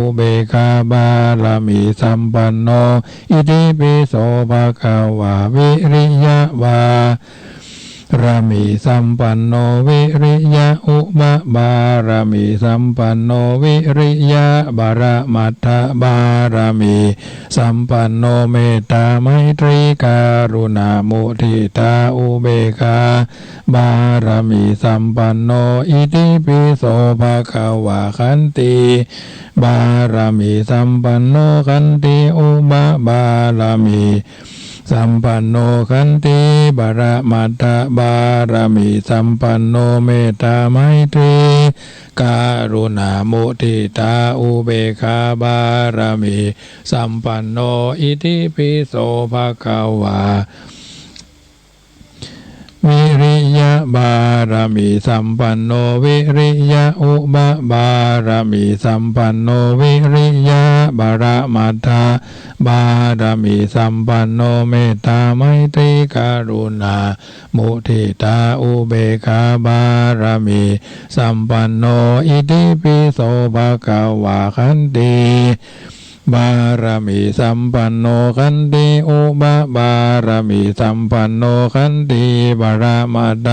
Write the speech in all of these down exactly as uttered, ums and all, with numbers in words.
อุเบกขาบารมีสัมปันโน อิติปิโสภะคะวา วิริยะบารมีสัมปันโน วิริยะอุปบารมีสัมปันโน วิริยะปรมัตถบารมีสัมปันโน เมตตาไมตรีกรุณามุทิตาอุเบกขา บารมีสัมปันโน อิติปิโสภะคะวา ขันติบารมีสัมปันโน ขันติอุปบารมีสัมปันโน ขันติปรมัตถบารมีสัมปันโน เมตตาไมตรีกรุณามุทิตาอุเบกขาบารมีสัมปันโน อิติปิโสภะคะวา วิริยะบารมีสัมปันโน วิริยะอุปบารมีสัมปันโน วิริยะปรมัตถบารมีสัมปันโน เมตตาไมตรีกรุณามุทิตาอุเบกขาบารมีสัมปันโน อิติปิโสภะคะวา ขันติ บารมีสัมปันโน ขันติอุปบารมีสัมปันโน ขันติปรมัตถ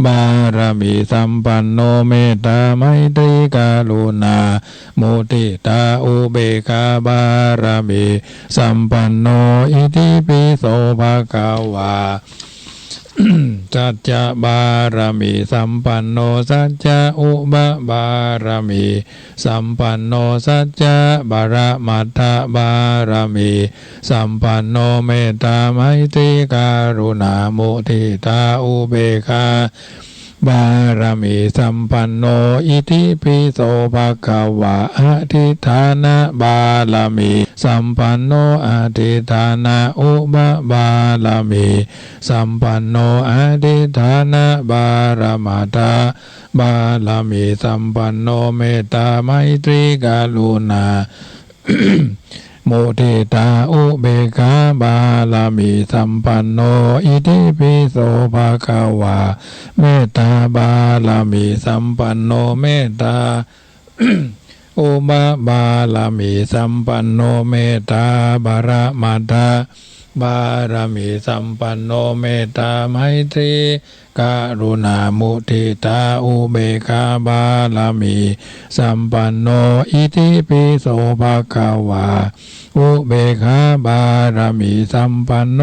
บารมีสัมปันโน เมตตาไมตรีกรุณามุทิตาอุเบกขาบารมีสัมปันโน อิติปิโสภะคะวา สัจจะบารมีสัมปันโน สัจจะอุปบารมีสัมปันโน สัจจะปรมัตถบารมีสัมปันโน เมตตาไมตรีกรุณามุทิตาอุเบกขาบารมีสัมปันโน อิติปิโสภะคะวา อธิฏฐานะบารมีสัมปันโน อธิฏฐานะอุปบารมี สัมปันโน อธิฏฐานะปรมัตถบารมีสัมปันโน เมตตาไมตรีกรุณามุทิตาอุเบกขาบารมีสัมปันโน อิติปิโสภะคะวา เมตตาบารมีสัมปันโน เมตตา อุปบารมีสัมปันโน เมตตาปรมัตถบารมีสัมปันโน เมตตาไมตรีกรุณามุทิตาอุเบกขาบารมีสัมปันโน อิติปิโสภะคะวา อุเบกขาบารมีสัมปันโน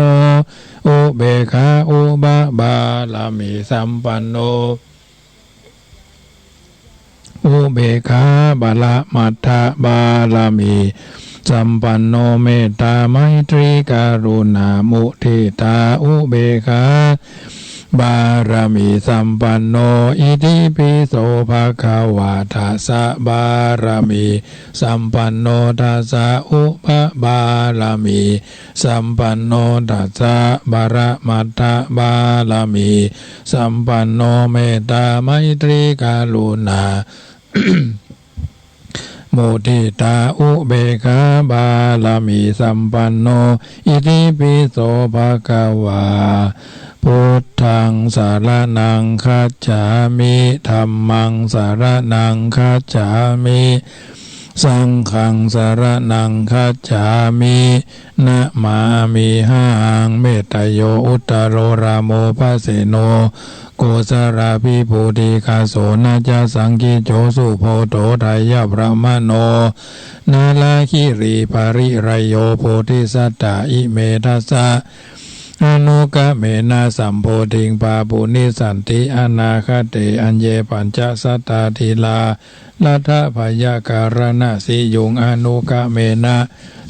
อุเบกขาอุปบารมีสัมปันโน อุเบกขาปรมัตถบารมีสัมปันโน เมตตาไมตรีกรุณามุทิตาอุเบกขาบารมีสัมปันโน อิติปิโสภะคะวา ทัสสะบารมีสัมปันโน ทัสสะอุปบารมีสัมปันโน ทัสสะปรมัตถบารมีสัมปันโน เมตตาไมตรีกรุณา มุทิตาอุเบกขาบารมีสัมปันโน อิติปิโสภะคะวา พุทธังสรณังคัจฉามิ ธัมมังสรณังคัจฉามิ สังฆังสรณังคัจฉามิ นะมามิหัง เมตตโย อุตตโร รามโพ ภเสโน โกศลาภิปูติกาโส นะจะสังกิจโจ สุโพโธ ไทยพรหมโน นาลาคิรีปริรโย โพธิสัตตา อิเม ทัสสะ อนุกะเมนะ สัมโพธิง ปาปูนิสสันติ อนาคเต อัญเย ปัญจะสัตตา ธีลา รัตถะพยากรณะสียุง อนุกะเมนะ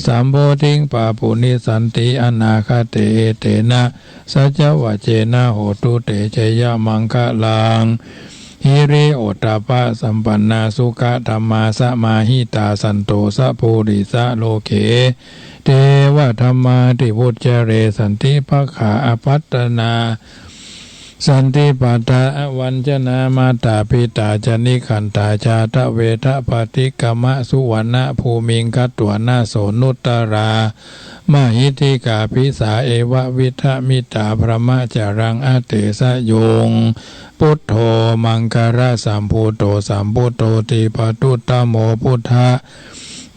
สัมโพธิง ปาปูนิสสันติ อนาคเต เอเตนะ สัจจวัจเจนะ โหตุเต เจยะมังคะลัง หิริโอตตัปปะสัมปันนา สุขะธัมมา สมาหิตา สันโต สะปูริสะ โลเก เตวะธัมมาธิปุจจาเร สันติภะคะ อปัตตนา สันติปาทา อวัญชนา มาตาปิตา จะ นิขันธา จาตะเวทะ ปะฏิกะมะ สุวรรณะภูมิง คัตวานะ โสนุตตรา มะหิทธิกา ภิสา เอวะวิทะ มิตตา พรหมจารัง อเตสะ ยุง ปุทโธ มังคะละสัมภูโต สัมพุทโธ ทีปะตุตตะโม พุทธะ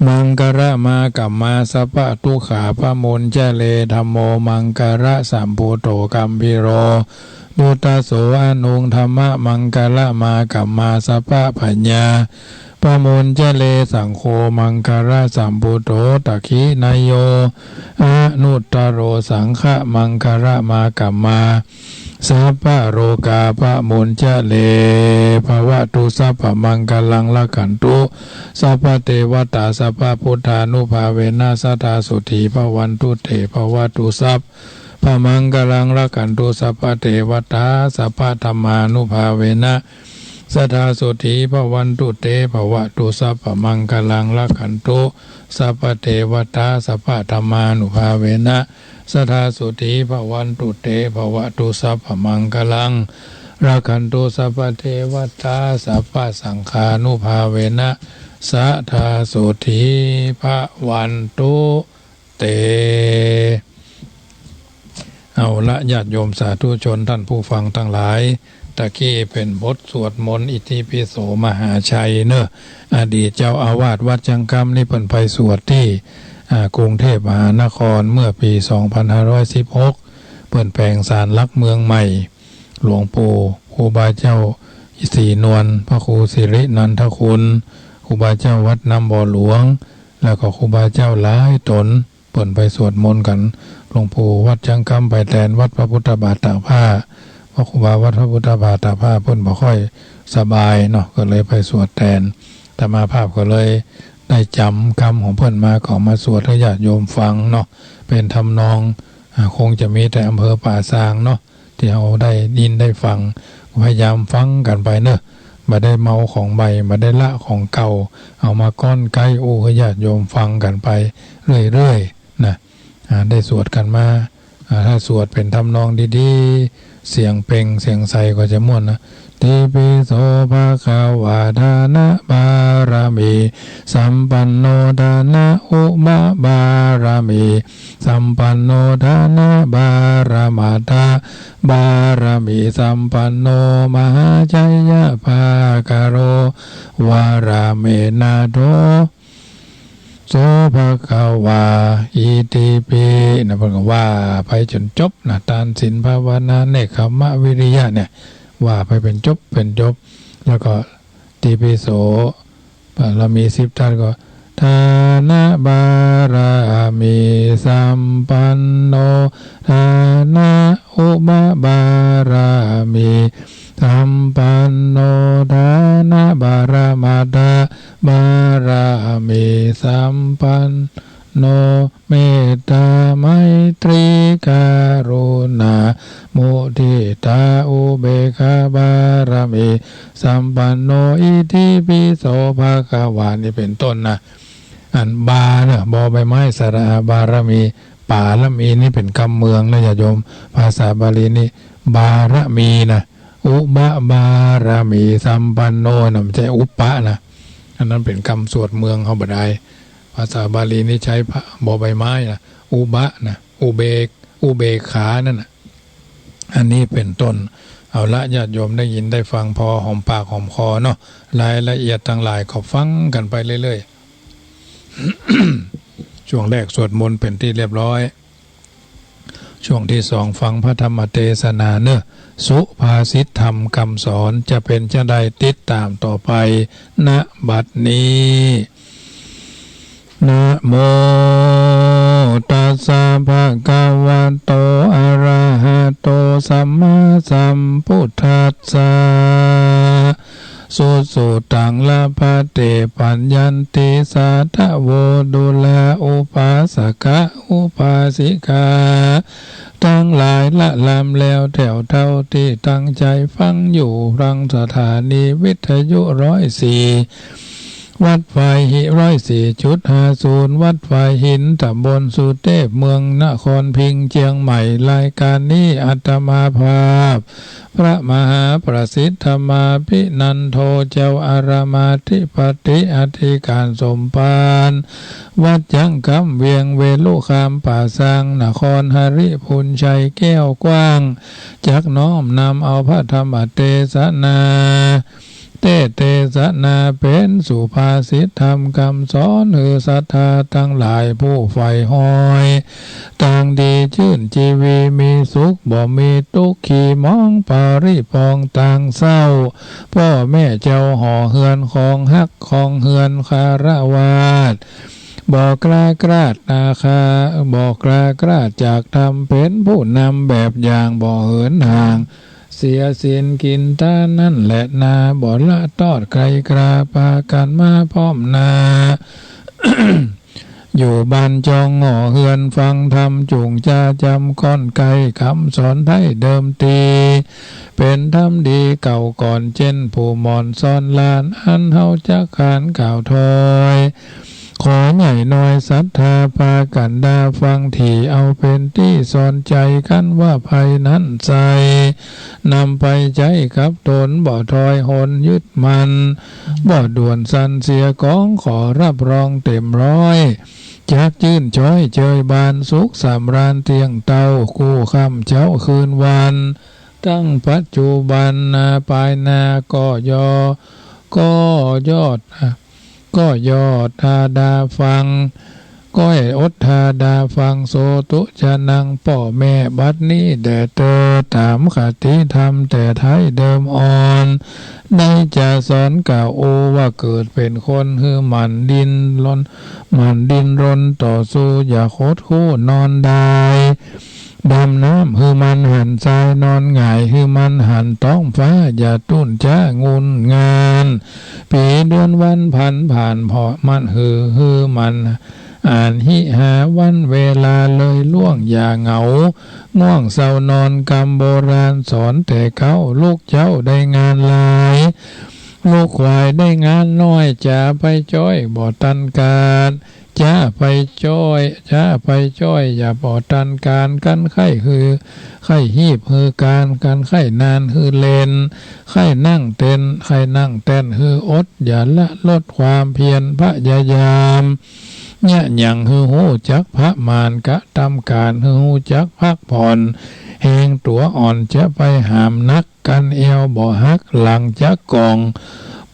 มังคละมากัมมา สัพพะทุกขาปะมุญจะเร ธัมโม มังคละสัมพุทโธ กัมภีโร พุทธัสโส อนุง ธัมมะมังคละมากัมมา สัพพะผะญาปะมุญจะเร สังโฆ มังคละสัมพุทโธ ทักขิณะโย อนุตตโร สังฆะมังคละมากัมมา สัพพะโรคาปะมุญจะเร ภะวะตุสัพพะมังคะลัง รักขันตุสัพพะเตวะตา สัพพะพุทธานุภาเวนะ สะทาโสฏฐีภะวันตุเต ภะวะตุสัพพะมังคะลัง รักขันตุสัพพะเตวะตา สัพพะธัมมานุภาเวนะ สะทาโสฏฐีภะวันตุเต ภะวะตุสัพพะมังคะลัง รักขันตุสัพพะเตวะตา สัพพะธัมมานุภาเวนะ สะทาโสฏฐีภะวันตุเต ภะวะตุสัพพะมังคะลัง รักขันตุสัพพะเตวะตา สัพพะสังฆานุภาเวนะ สะทาโสฏฐีภะวันตุเต เอาละ ญาติโยมสาธุชน ท่านผู้ฟังตังหลาย ตะกี้เป๋นบทสวดมนต์อิติปิโสมหาชัยเนาะ อดีตเจ้าอาวาสวัดจั๊งกำนี่เปิ้นไปสวดตี้ อ่า กรุงเทพมหานครเมื่อปี๋สองพันห้าร้อยสิบหก เปิ้นแปลงศาลหลักเมืองใหม่ หลวงปู่ครูบาเจ้าศรีนวล พระครูสิรินันทคุณ ครูบาเจ้าวัดน้ำบ่อหลวง แล้วก็ครูบาเจ้าหลายต๋น เปิ้นไปสวดมนต์กั๋น หลวงปู่วัดจั๊งกำไปแตนวัดพระพุทธบาทตากผ้า เพราะครูบาวัดพระพุทธบาทตากผ้าเปิ้นบ่ค่อยสบายเนาะ ก็เลยไปสวดแตน อาตมาภาพก็เลยได้จ๋ำกำของเปิ้นมา ก็เอามาสวดหื้อญาติโยมฟังเนาะ เป๋นทำนอง อ่า คงจะมีแต่อำเภอป่าซางเนาะ ตี้เฮาได้ยินได้ฟัง พยายามฟังกั๋นไปเนาะ บ่ได้เมาของใหม่ บ่ได้ละของเก่า เอามาก้อนใก้อู้หื้อญาติโยมฟังกั๋นไปเรื่อยๆ นะ อ่า ได้สวดกั๋นมา อ่า ถ้าสวดเป๋นทำนองดีๆ เสียงเปล่งเสียงใสก็จะม่วนนะ ติปิโสภะคะวา ทานะบารมีสัมปันโน ทานะอุปะบารมีสัมปันโน ทานะปะระมัตถบารมีสัมปันโน มหาชัยยะภาคะโร วะระเมนะโท โสภะคะวา อิติปิ นะ เปิ้นก็ว่าไปจ๋นจบนะ ตานศีลภาวนาเนกขัมมะวิริยะเนี่ย ว่าไปเป๋นจบเป๋นจบ แล้วก็ ติปิโส บารมีสิบทัศน์ก็ ทานะบารมีสัมปันโน ทานะอุปะบารมีสัมปันโน ทานะปะระมัตถบารมีสัมปันโน เมตตาไมตรีกรุณา มุทิตาอุเบกขาบารมีสัมปันโน อิติปิโสภะคะวา นี่เป๋นต้นนะ อันบาเนี่ย บอใบไม้ สระอา บารมี ปารมี นี่เป๋นกำเมืองนะญาติโยม ภาษาบาลีนี่ บารมีนะ อุปะบารมีสัมปันโนนะ บ่ใจ้อุปะนะ อันนั้นเป๋นกำสวดเมืองเฮาบ่ได้ ภาษาบาลีนี่ใจ๊พะ บอใบไม้นะ อุปะนะ อุเบก อุเบกขานั่นน่ะ อันนี้เป๋นต้น เอาละ ญาติโยมได้ยินได้ฟังพอหอมปากหอมคอเนาะ รายละเอียดตังหลายก็ฟังกั๋นไปเรื่อยๆ ช่วงแรกสวดมนต์เป๋นตี้เรียบร้อย ช่วงตี้สองฟังพระธรรมเตสนาเนาะ สุภาษิตธรรมกำสอน จะเป๋นจาใดติดต๋ามต่อไป ณ บัดนี้ นะโมตัสสะภะคะวะโต อะระหะโต สัมมาสัมพุทธัสสะ สุสุตัง ละภัตเต ปัญญันติ สาธะโว ดูรา อุปาสกะ อุปาสิกา ตังหลาย ละลำแล้วแถวเท่าตี้ตั้งใจ๋ฟังอยู่ ทางสถานีวิทยุร้อยสี่ วัดฝายหิน ร้อยสี่จุดห้าศูนย์ วัดฝายหิน ตำบลสุเตพ เมืองนครพิงค์ เจียงใหม่ รายการนี้อาตมาภาพ พระมหาประสิทธมาภินันโท เจ้าอารามอธิปติอธิการสมภาร วัดจั๊งกำ เวียงเวลุคาม ป่าซาง นครหริภุญชัย แก้วกว้าง จักน้อมนำเอาพระธรรมเตสนา เตสนา เป๋นสุภาษิตธรรมกำสอน หื้อศรัทธาตังหลายผู้ใฝ่ฮอย ตังดีจื้นจีวีมีสุข บ่มีตุ๊กข์ขี้หมอง ปริภองต่างเศร้า ป้อแม่เจ้าหอเฮือนของฮัก ครองเฮือนคฤหัสถ์ บ่กล้ากล้าดนาคา บ่กล้ากล้าดจากธรรม เป๋นผู้นำแบบอย่าง บ่เหินห่าง เสียศีลกินทานนั้นแหละนา บ่ละทอดไกลกรา ปากั๋นมาพร้อมหน้า อยู่บ้านจองหอเฮือนฟังธรรม จุ่งจาจ๋ำก้อนใก้ กำสอนไท้เดิมตี้ เป๋นธรรมดีเก่าก่อน เจ้นผู้หม่อนสอนหลาน อันเฮาจักขานกล่าวถ้อย ขอใหญ่น้อยศรัทธา ปากั๋นดาฟังถี่ เอาเป๋นตี้สอนใจ๋กั๋นว่า ภัยนั้นใส่ นำไปใจ๊กับต๋น บ่ถอยหนยึดมั่น บ่ด่วนสั่นเสียกอง ขอฮับรองเต๋มร้อย จักจื้นจ๊อยเจยบาน สุขสำราญเตี้ยงเต้า กู้ค่ำเจ๊าคืนวัน ตั้งปัจจุบันนาปายหน้า ก็ยอ ก็ยอด ก็ยอดทาดาฟัง ก็ให้อดทาดาฟัง โสตุชะนัง ป้อแม่บัดนี้แด่เตอ ต๋ามคติธรรมแต่ไท้เดิมอ่อน ได้จะสอนกล่าวโอว่า เกิดเป๋นคนหื้อหมั่นดิ้นรน หมั่นดิ้นรนต่อสู้ อย่าคดคู้นอนดาย ดำน้ำหื้อมันหันทราย นอนหงายหื้อมันหันต๊องฟ้า อย่าตุ้นจ๊างุ่นง่าน ปี๋เดือนวันผันผ่าน เพราะมันหื้อ หื้อมันอ่านหิหาวันเวลาเลยล่วง อย่าเหงาง่วงเศร้านอน กำโบราณสอนแต่เก๊า ลูกเจ้าได้งานหลาย ลูกขวายได้งานน้อย จะไปจ๊อยบ่ตันก๋าน จะไปจ๊อย จะไปจ๊อย อย่าบ่ตันก๋าน กันใค่หื้อ ใค่ฮีบหื้อก๋าน กันใค่นานหื้อเล่น ใค่นั่งเต้น ใค่นั่งแต้นหื้ออด อย่าละลดความเพียรพยายาม เยียะหยั่งหื้อฮู้จักประมาณ กระตำก๋านหื้อฮู้จักพักผ่อน แฮงตั๋วอ่อนจะไปหามหนัก กันเอวบ่หัก หลังจักก๋อง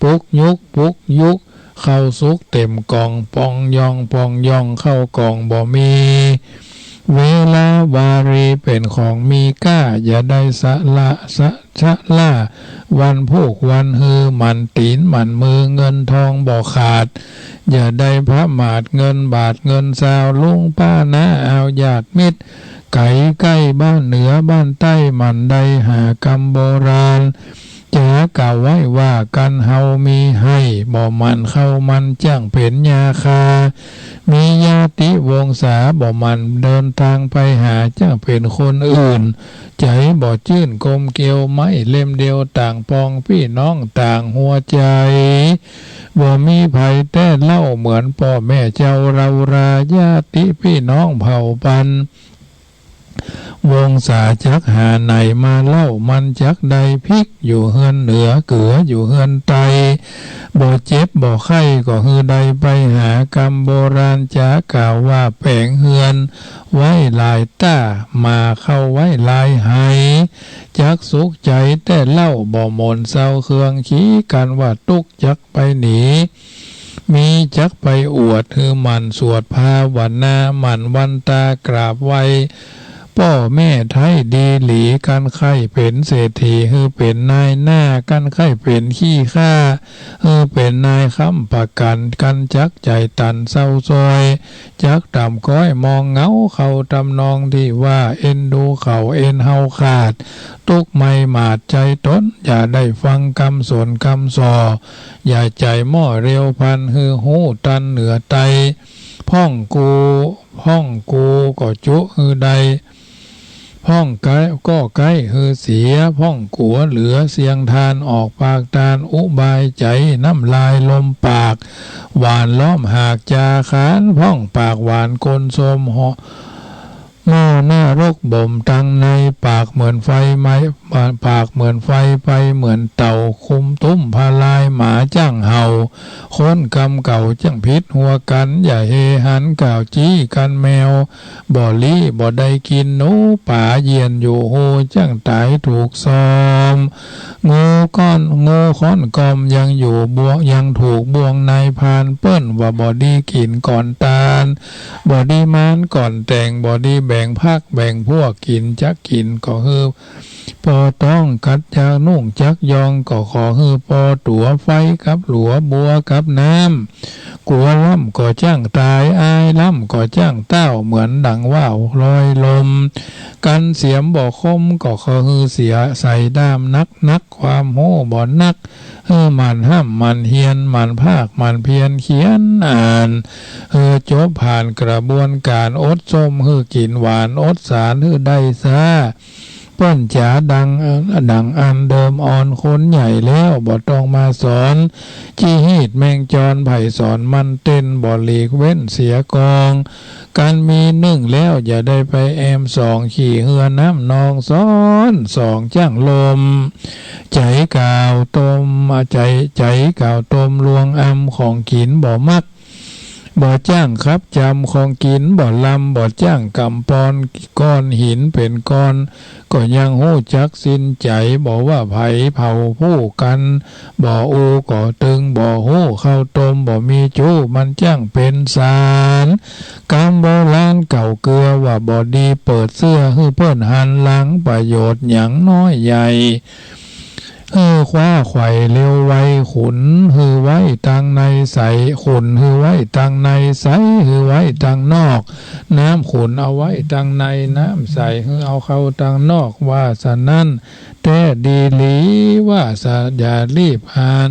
ปุกยุก ปุกยุก เข้าสุกเต๋มก๋อง ป่องย่อง ป่องย่อง เข้าก๋องบ่มี เวลาวารีเป๋นของมีก้า อย่าได้สละ สะ ชะล่า วันพูกวัน หื้อหมั่นตี๋นหมั่นมือ เงินทองบ่ขาด อย่าได้ประมาท เงินบาทเงินซาว ลุงป้าน้าอาวญาติมิตร ไก๋ใก้บ้านเหนือบ้านใต้ หมั่นได้หากำโบราณ จะกล่าวไว้ว่า กันเฮามีให้ บ่หมั่นเข้ามัน จ้างเป๋นยาคา มีญาติวงศา บ่หมั่นเดินตางไปหา จ้างเป๋นคนอื่น ใจ๋บ่จื้นกลมเกลียว ไม้เล่มเดียวต่างปอง ปี้น้องต่างหัวใจ๋ บ่มีใผแต๊เล่า เหมือนป้อแม่เจ้าเฮารา ญาติปี้น้องเผ่าพันธุ์ วงศาจักหาไหนมาเล่า มันจักได้พริกอยู่เฮือนเหนือ เกืออยู่เฮือนใต้ บ่เจ็บบ่ไข้ก็หื้อได้ไปหา กำโบราณจะกล่าวว่า แป๋งเฮือนไว้หลายต้า หมาเข้าไว้หลายไห จักสุขใจ๋แต๊เล่า บ่หม่นเซาเคือง ขี้กั๋นว่าตุ๊กจักไปหนี มีจักไปอวด หื้อหมั่นสวดภาวนา หมั่นวันตากราบไหว้ ป้อแม่ไท้ดีหลี กันใค่เป๋นเศรษฐี หื้อเป๋นนายหน้า กันใค่เป๋นขี้ข้า หื้อเป๋นนายค้ำประกั๋น กันจักใจ๋ตันเศร้าซอย จักต่ำก้อยมองเหงา เข้าทำนองตี้ว่า เอ็นดูเขาเอ็นเฮาขาด ตุ๊กข์ไหม้หมาดใจ๋ต๋น อย่าได้ฟังกำสนกำส่อ อย่าใจ๋หม้อเร็วพลัน หื้อฮู้ตันเหนือใต้ พ่องกู พ่องกูก็จุหื้อได้ พ่องใก้ก็ใก้หื้อเสีย พ่องกั๋วเหลือเสียงทาน ออกปากตานอุบายใจ๋ น้ำลายลมปาก หว่านล้อมหากจาขาน พ่องปากหวานกลนสมเหาะ หม้อนรกบ่มตังใน ปากเหมือนไฟไหม้ ปากเหมือนไฟ ไฟเหมือนเต๋า คุมตุ้มพะลาย หมาจ้างเห่า คนกำเก่าจ้างผิดหัวกั๋น อย่าเฮหันกล่าวจี้กั๋นแมว บ่ลี้บ่ได้กิ๋น หนูป๋าเยียนอยู่ฮู จ้างต๋ายถูกซอม งูก้อน งูค้อนกอมยังอยู่บ่วง ยังถูกบ่วงนายพราน เปิ้นว่าบ่ดีกิ๋นก่อนตาน บ่ดีมานก่อนแต่ง บ่ดีแบ่งพรรคแบ่งพวก กิ๋นจักกิ๋นก็หื้อปอต้อง กัดจักนุ่งจักยอง ก็ขอหื้อปอตั๋ว ไฟกับหลัว บัวกับน้ำ กั๋วล้ำก็จ้างต๋าย อายล้ำก็จ้างต้าว เหมือนดังว่าวลอยลม กั๋นเสียมบ่คม ก็ขอหื้อเสียใส่ด้าม นักนักความฮู้บ่นัก หื้อหมั่นฮ่ำหมั่นเฮียน หมั่นภาคหมั่นเพียรเขียนอ่าน หื้อจบผ่านกระบวนก๋าน อดส้มหื้อกิ๋นหวาน อดสาลหื้อได้ซ่า เปิ้นจ๋าดัง ดังอันเดิมอ่อน คนใหญ่แล้วบ่ต้องมาสอน ขี้หีดแมงจร ใผสอนมันเต้น บ่หลีกเว้นเสียกอง กั๋นมีนึ่งแล้วอย่าได้ไปแอมสอง ขี่เฮือน้ำนองซ้อนสองจ้างลม ใจ๋กล่าวตม ใจ๋ ใจ๋กล่าวตมลวงอำ ของกิ๋นบ่มัก บ่จ้างคับจำ ของกิ๋นบ่ลำ บ่จ้างกำปอน ก้อนหินเป๋นก้อน ก็ยังฮู้จักสิ้นใจ๋ บ่ว่าใผเผ่าผู้กั๋น บ่อู่ก็ตึง บ่ฮู้ข้าวต้ม บ่มีจู๊ มันจ้างเป๋นสาล กำโบราณเก่าเกือ ว่าบ่ดีเปิดเสื้อ หื้อเปิ้นหันหลัง ประโยชน์หยังน้อยใหญ่ หื้อคว้าไขว่เร็วไว ขุนหื้อไว้ตังในใส ขุ่นหื้อไว้ตังใน ใสหื้อไว้ตังนอก น้ำขุ่นเอาไว้ตังใน น้ำใสหื้อเอาเข้าตังนอก ว่าสะนั้นแต๊ดีหลี ว่าสะ อย่ารีบหาน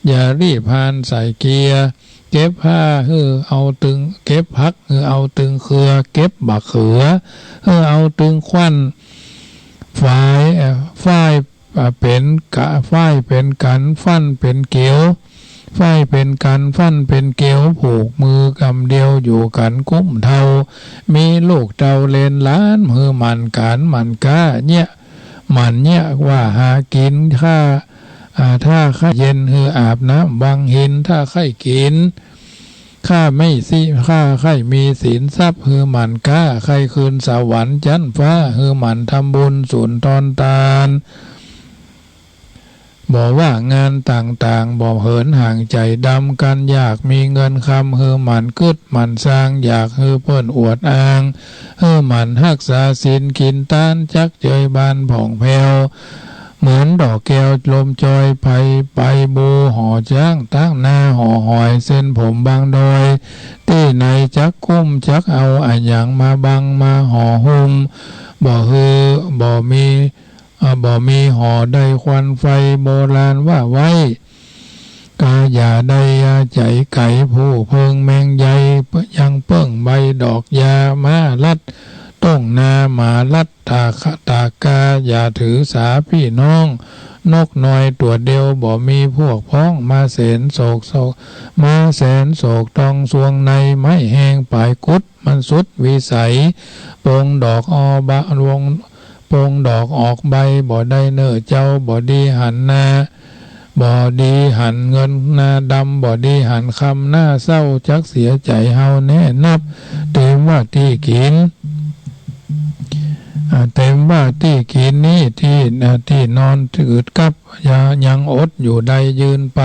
อย่ารีบหานใส่เกียร์ เก็บผ้าหื้อเอาตึง เก็บผักหื้อเอาตึงเครือ เก็บบักเขือหื้อเอาตึงขวั้น ฝาย เอ่อ ฝ้าย อ่า เป๋นกะ ฝ้ายเป๋นกั๋น ฟั่นเป๋นเกลียว ฝ้ายเป๋นกั๋น ฟั่นเป๋นเกลียว ผูกมือกำเดียว อยู่กั๋นกุ้มเท่า มีลูกเต้าเหลนหลาน หื้อหมั่นก๋านหมั่นกล้า เยียะ หมั่นเยียะว่าหากิ๋น ถ้า อ่า ถ้าใค่เย็น หื้ออาบน้ำวังหิน ถ้าใค่กิ๋น ถ้าไม่สิ ถ้าใค่มีสินทรัพย์ หื้อหมั่นกล้า ใค่คืนสวรรค์จั๊นฟ้า หื้อหมั่นทำบุญสุนทรตาน บ่ว่างานต่างๆ บ่เหินห่างใจ๋ดำ กั๋นอยากมีเงินคำ หื้อหมั่นกึ๊ดหมั่นสร้าง อยากหื้อเปิ้นอวดอ้าง หื้อหมั่นฮักษาศีล กิ๋นตานจักเจยบานผ่องแผ้ว เหมือนดอกแก้วลมจอย ไป ไปบูหอจ้าง ตั๊กนาหอหอย เส้นผมบางดอย ตี้ไหนจักกุ้มจักเอาอะหยังมาบังมาห่อหุ้ม บ่หื้อ บ่มี อ่า บ่มีหอได้ควันไฟ โบราณว่าไว้ กาอย่าได้ยาใจ๋ไก๋ ผู้เพิงแมงใย ยังเปิ้งใบดอกยา ม้าลัดต้งนา หมาลัดตาขะ ตากา อย่าถือสาปี้น้อง นกน้อยตั๋วเดียว บ่มีพวกพ้อง มาแสนโศก โศก มาแสนโศก ตองสวงใน ไม้แฮงป๋ายกุด มันสุดวิสัย ปงดอกออกบะ ปง ปงดอกออกใบ บ่ได้เน่อเจ้า บ่ดีหันนา บ่ดีหันเงินนาดำ บ่ดีหันคำหน้าเศร้า จักเสียใจ๋เฮาแน่นับ เต็มว่าตี้กิ๋น อ่า เต็มว่าตี้กิ๋นนี้ ตี้ อ่า ตี้นอนถืดกับ ยา ยังอดอยู่ได้ยืนไป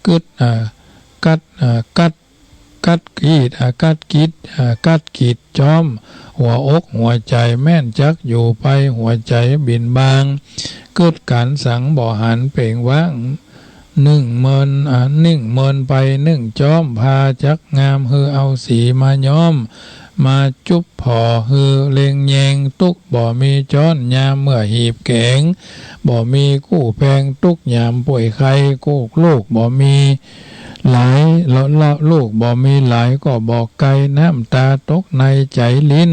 กึ๊ด อ่า กัด อ่า กัด กัดกีด อ่า กัดกิด อ่า กัดกิดจ้อม หัวอกหัวใจ๋แม่นจักอยู่ไป หัวใจ๋บิ่นบาง กึ๊ดกั๋นสังบ่หันเป๋งว้าง นึ่งเมิน อ่า นึ่งเมินไปนึ่งจ้อม ผ้าจักงามหื้อเอาสีมาย้อม มาจุบผ่อหื้อเล็งแยง ตุ๊กบ่มีจ๊อนยามเมื่อหีบแก๋ง บ่มีกู้แปงตุ๊กยามป่วยไข้ กู้ลูกบ่มีหลาย ละ ละ ลูกบ่มีหลายก็บอกไกล น้ำตาตกในใจ๋ลิ้น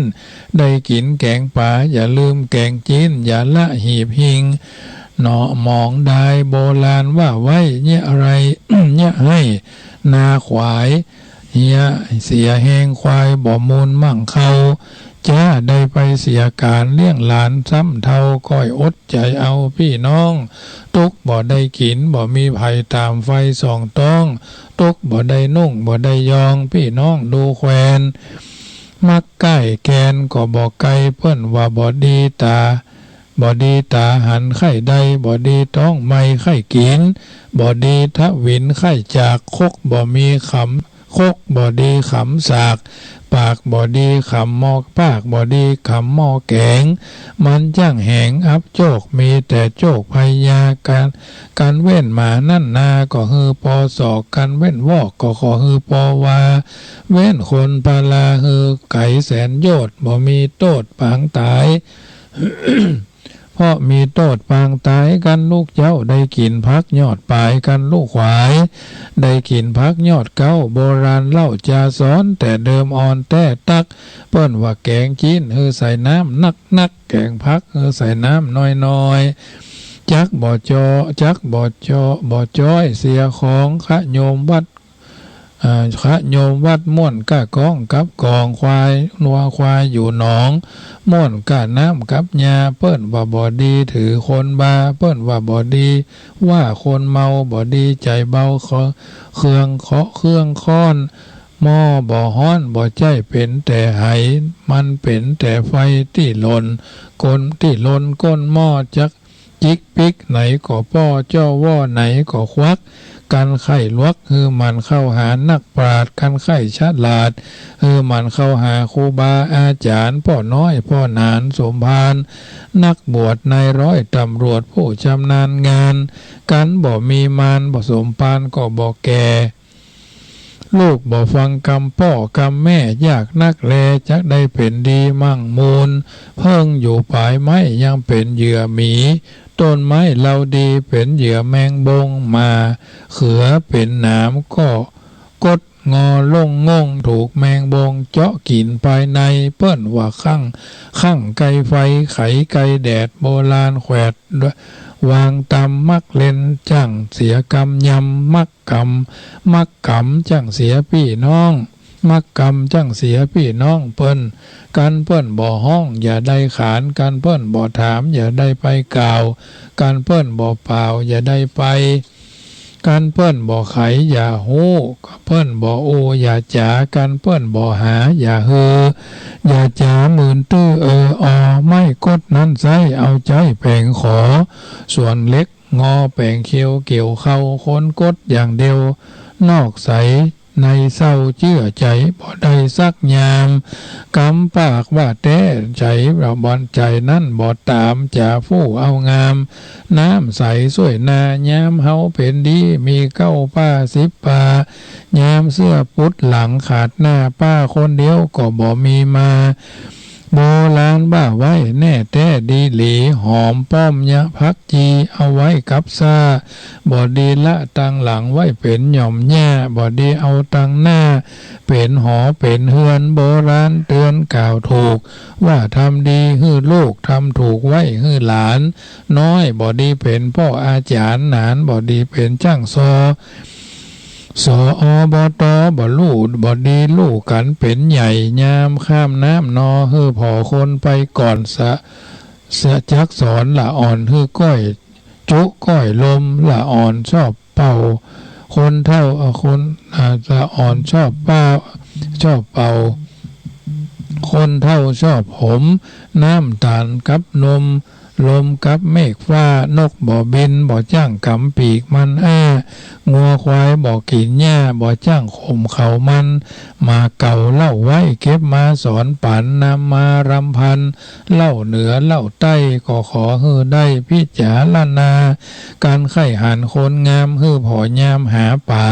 ได้กิ๋นแก๋งป๋า อย่าลืมแก๋งจิ๊น อย่าละหีบหิ้ง หนอหมองดาย โบราณว่าไว้ เยียะไร เยียะไฮ่นาขวาย เหียเสียแฮงควาย บ่มูลมั่งเค้า จ๊าได้ไปเสียก๋านเลี้ยงหลานซ้ำเฒ่า ก้อยอดใจ๋เอาปี้น้อง ตุ๊กบ่ได้กิ๋น บ่มีใผต๋ามไฟส่องต๊อง ตุ๊กบ่ได้นุ่ง บ่ได้ยอง ปี้น้องดูแควน มักใก้แกนก็บ่ไกล เปิ้นว่าบ่ดีต๋า บ่ดีต๋าหันใค่ได้ บ่ดีต๊องไหม้ใค่กิ๋น บ่ดีทวินใค่จาก คกบ่มีขำ คกบ่ดีขำสาก ปากบ่ดีขำหม้อ ปากบ่ดีขำหม้อแก๋ง มันจั้งแหงอับโจค มีแต่โจคภัยยา กั๋น กั๋นเว้นหมานั่นนา ก็หื้อปอศอก กั๋นเว้นวอก ก็ขอหื้อปอวา เว้นคนปาลา หื้อไก๋แสนโยชน์ บ่มีโต้ษปางต๋าย เพราะมีโต้ษปางต๋าย กั๋นลูกเจ๊า ได้กิ๋นผักยอดป๋าย กั๋นลูกขวาย ได้กิ๋นผักยอดเก๊า โบราณเล่าจาสอน แต่เดิมอ่อนแต๊ตั๊ก เปิ้นว่าแก๋งจิ๊น หื้อใส่น้ำนักๆ แก๋งผัก หื้อใส่น้ำน้อยๆ จักบ่จอ จักบ่จอ บ่จ๊อยเสียของ ขะโยมวัด อ่า ขะโยมวัดม่วนก้าก้องกับกอง ควายงัวควายอยู่หนอง ม่วนก้าน้ำกับหญ้า เปิ้นว่าบ่ดีถือคนบา เปิ้นว่าบ่ดีว่าคนเมา บ่ดีใจ๋เบา เครื่องเคาะเครื่องค้อน หม้อบ่ฮ้อน บ่ใจ้เป๋นแต่ไห มันเป๋นแต่ไฟตี้หล่นก้น ตี้หล่นก้นหม้อ จัก จิกปิ๊กไหนก็ป้อ จ้อว่อไหนก็ควัก กั๋นใค่ลวก หื้อมันเข้าหานักปราชญ์ กั๋นใค่ฉลาด หื้อมันเข้าหาครูบาอาจ๋ารย์ ป้อน้อย ป้อหนาน สมภาร นักบวช นายร้อย ตำรวจ ผู้ชำนาญงาน กั๋นบ่มีมาร บ่สมภารก็บ่แก่ ลูกบ่ฟังกำป้อกำแม่ ยากนักแล จักได้เป๋นดีมั่งมูล เผิ้งอยู่ป๋ายไม้ ยังเป๋นเหยื่อหมี ต้นไม้เล่าดี เป๋นเหยื่อแมงบง หม่าเขือเป๋นหนาม ก็กดงอล่งง่ง ถูกแมงบงเจาะกิ๋นปายใน เปิ้นว่าคั่ง คั่งไกลไฟ ไขไกลแดด โบราณแขวด วางตำ มักเล่นจั้งเสียกำยำ มักกำ มักกำจั้งเสียปี้น้อง มักกำจั้งเสียปี้น้อง เปิ้น กั๋นเปิ้นบ่ฮ้อง อย่าได้ขาน กั๋นเปิ้นบ่ถาม อย่าได้ไปกล่าว กั๋นเปิ้นบ่ป่าว อย่าได้ไป กั๋นเปิ้นบ่ไข อย่าฮู้ เปิ้นบ่อู้ อย่าจ๋า กั๋นเปิ้นบ่หา อย่าฮือ อย่าจ๋าหมื่นตื้อ เออออ ไม้กดนั้นไส้ เอาใจ๊แป๋งขอ ส่วนเหล็ก งอแป๋งเคียวเกี่ยวเข้า คนกดอย่างเดียว นอกใสในเศร้าเจื้อใจ๋ บ่ได้สักยาม กำปากว่าแต๊ ใจ๋บ่อนใจ๋นั้นบ่ต๋าม จ๋าฟู่เอางาม น้ำใสช่วยนา ยามเฮาเป๋นดี มีเก้าป้าสิบป้า ยามเสื้อปุดหลังขาดหน้า ป้าคนเดียวก็บ่มีมา โบราณว่าไว้แน่แต๊ดีหลี หอมป้อมยะผักจี เอาไว้กับซ่า บ่ดีละตังหลังไว้เป๋นหย่อมหญ้า บ่ดีเอาตังหน้าเป๋นหอเป๋นเฮือน โบราณเตือนกล่าวถูก ว่าทำดีหื้อลูก ทำถูกไว้หื้อหลาน น้อยบ่ดีเป๋นป้ออาจ๋ารย์ หนานบ่ดีเป๋นจ้างซอ สออ บอตอ บ่ลู่ บ่ดีลู่กั๋นเป๋นใหญ่ ยามข้ามน้ำนอ หื้อผ่อคนไปก่อน สะ สะ จักสอนละอ่อน หื้อก้อยจุก้อยลม ละอ่อนชอบเป่า คนเฒ่า เอ่อ คน อ่า ละอ่อนชอบเป่า ชอบเป่า คนเฒ่าชอบหม น้ำต๋าลกับนม ลมกับเมฆฟ้า นกบ่บิน บ่จ้างก๋ำปีกมันอ้า งัวควายบ่กิ๋นหญ้า บ่จ้างข่มเขามัน หมากเก่าเล่าไว้ เก็บมาสอนปั๋น นำมารำพัน เล่าเหนือเล่าใต้ ก็ขอหื้อได้พิจารณา กั๋นใค่หันคนงาม หื้อผ่อยามหาป๋า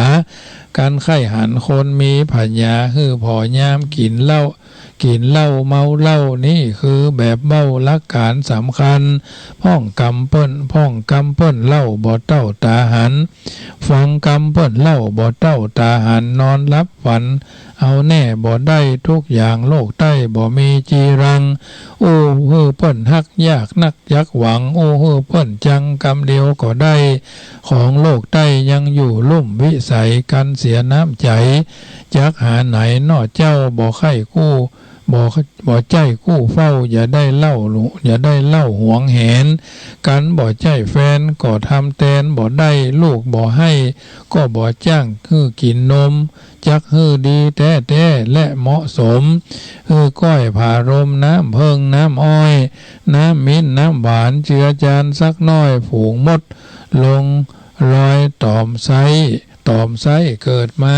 กั๋นใค่หันคนมีผญา หื้อผ่อยามกิ๋นเหล้า กิ๋นเหล้าเมาเหล้า นี่คือแบบเบ้าหลักก๋านสำคัญ พ่องกำเปิ้น พ่องกำเปิ้นเล่าบ่เต้าต๋าหัน ฟังกำเปิ้นเล่าบ่เต้าต๋าหัน นอนหลับฝันเอาแน่บ่ได้ ทุกอย่างโลกใต้บ่มีจีรัง อู้หื้อเปิ้นฮักยากนักยักหวัง อู้หื้อเปิ้นจังกำเดียวก็ได้ ของโลกใต้ยังอยู่ลุ่มวิสัย กั๋นเสียน้ำใจ๋ จักหาไหนน้อเจ้า บ่ใค่กู้ บ่ บ่ใจ้กู้เฝ้า อย่าได้เล่า อย่าได้เล่าหวงแหน กั๋นบ่ใจ้แฟน ก็ทำแตนบ่ได้ ลูกบ่ใฮ้ ก็บ่จ้าง หื้อกิ๋นนม จักหื้อดีแต๊ๆ และเหมาะสม หื้อก้อยผาลม น้ำเผิ้ง น้ำอ้อย น้ำมิ้น น้ำหวาน เจือจานสักหน้อย ฝูงมด ลงรอยต๋อมไส้ ต๋อมไส้ เกิดมา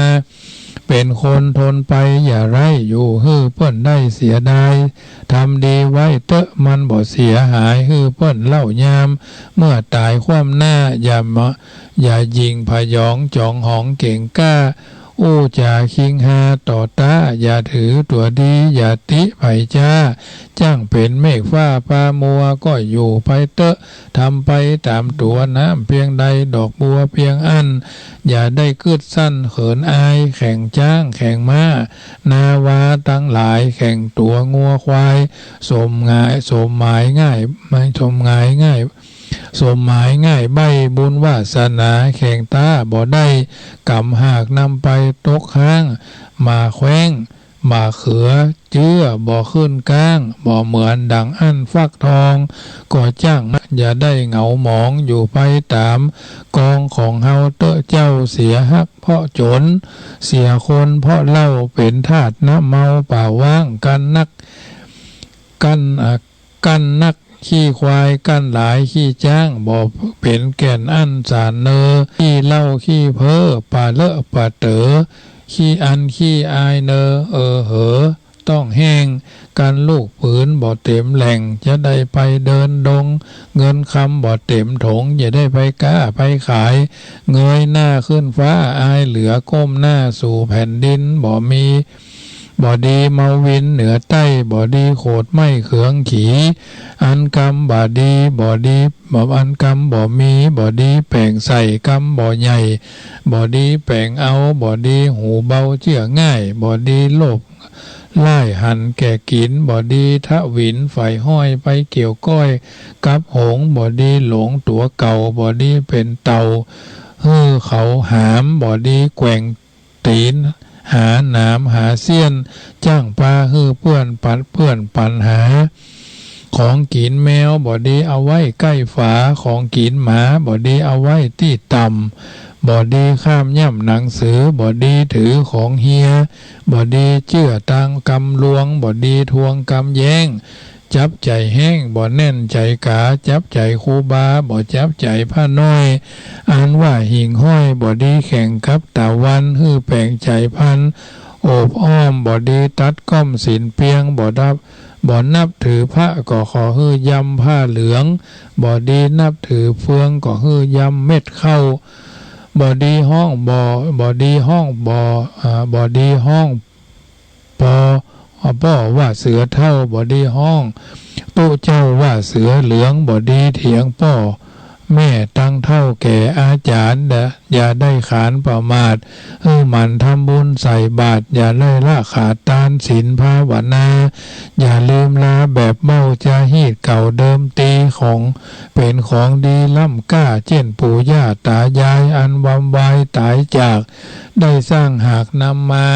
เป๋นคน ทนไปอย่าไร้ อยู่หื้อเปิ้นได้เสียดาย ทำดีไว้เต๊อะ มันบ่เสียหาย หื้อเปิ้นเล่ายาม เมื่อต๋ายคว่ำหน้า อย่ามา อย่าหยิ่งผยอง จ๋องหองเก๋งก้า อู้จ๋าคิงฮาต่อต๊า อย่าถือตั๋วดี อย่าติใผจ๊า จ้างเป๋นเมฆฟ้าฟ้ามัว ก็อยู่ไปเต๊อะ ทำไปต๋ามตั๋ว น้ำเปียงใด ดอกบัวเปียงอั้น อย่าได้กึ๊ดสั้นเขินอาย แข่งจ๊างแข่งม้า นาวาตังหลาย แข่งตั๋วงัวควาย สมหงาย สมหมายง่าย ไม่ สมหงายง่าย สมหมายง่ายใบ้ บุญวาสนาแข่งต๊าบ่ได้ ก๋ำหากนำไปตกฮ้าง หมากแข้ง หมากเขือ เจื้อบ่ขึ้นก้าง บ่เหมือนดั่งอั้นฟักทอง ก็จ้างมา อย่าได้เหงาหมอง อยู่ไปต๋ามกองของเฮาเต๊อะเจ้า เสียฮักเพราะจน เสียคนเพราะเหล้า เป๋นทาสน้ำเมา ป่าว้างกั้นนัก กั้น อ่า กั้นนัก ขี้ควายกั้นหลาย ขี้จ๊างบ่เป๋นแก่นอั้นสารเนอ ขี้เหล้าขี้เพ้อ ปะเลอะปะเต๋อ ขี้อันขี้อายเนอ เออเหอ ต้องแห้ง กันลูกปืนบ่เต๋มแหล่ง จะได้ไปเดินดง เงินคำบ่เต๋มถง จะได้ไปก๊าไปขาย เงยหน้าขึ้นฟ้า อายเหลือก้มหน้าสู่แผ่นดิน บ่มี บ่ดีเมาวินเหนือใต้ บ่ดีโขดไม้เขืองขี อันกำบ่ดี บ่ดี บ่ อันกำบ่มี บ่ดีแป๋งใส่ กำบ่ใหญ่ บ่ดีแป๋งเอา บ่ดีหูเบาเจื้อง่าย บ่ดีโลภร้ายหันแก่กิ๋น บ่ดีทวินใฝ่ห้อย ไปเกี่ยวก้อยกับหงส์ บ่ดีหลงตั๋วเก่า บ่ดีเป๋นเต่า หื้อเขาหาม บ่ดีแกว่ง ตี๋น หาหนามหาเสี้ยน จ้างปาหื้อเปื้อนปัดเปื้อนปัญหา ของกิ๋นแมวบ่ดีเอาไว้ใก้ฝา ของกิ๋นหมาบ่ดีเอาไว้ตี้ต่ำ บ่ดีข้ามย่ำหนังสือ บ่ดีถือของเฮีย บ่ดีเจื้อตางกำลวง บ่ดีทวงกำแย้ง จับใจ๋แฮ้ง บ่แน่นใจ๋ก๋า จับใจ๋ครูบา บ่จับใจ๋พระน้อย อันว่าหิ่งห้อย บ่ดีแข่งกับตะวัน หื้อแป๋งใจ๋พัน โอบอ้อม บ่ดีตัดก้อมสินเปียง บ่ดับ บ่นับถือพระ ก็ขอหื้อยำผ้าเหลือง บ่ดีนับถือเฟือง ก็หื้อยำเม็ดข้าว บ่ดีฮ้อง บ่ บ่ดีฮ้อง บ่ อ่า บ่ดีฮ้อง ปอ ป้อว่าเสือเฒ่า บ่ดีฮ้องตุ๊เจ้าว่าเสือเหลือง บ่ดีเถียงป้อแม่ตังเฒ่าแก่อาจ๋ารย์ อย่าได้ขานประมาท หื้อหมั่นทำบุญใส่บาตร อย่าได้ละขาดตานศีลภาวนา อย่าลืมลาแบบเบ้าจาฮีตเก่าเดิมตี ของเป๋นของดีล้ำก้า เจ้นปู่ย่าต๋ายาย อันวำวายต๋ายจาก ได้สร้างหากนำมา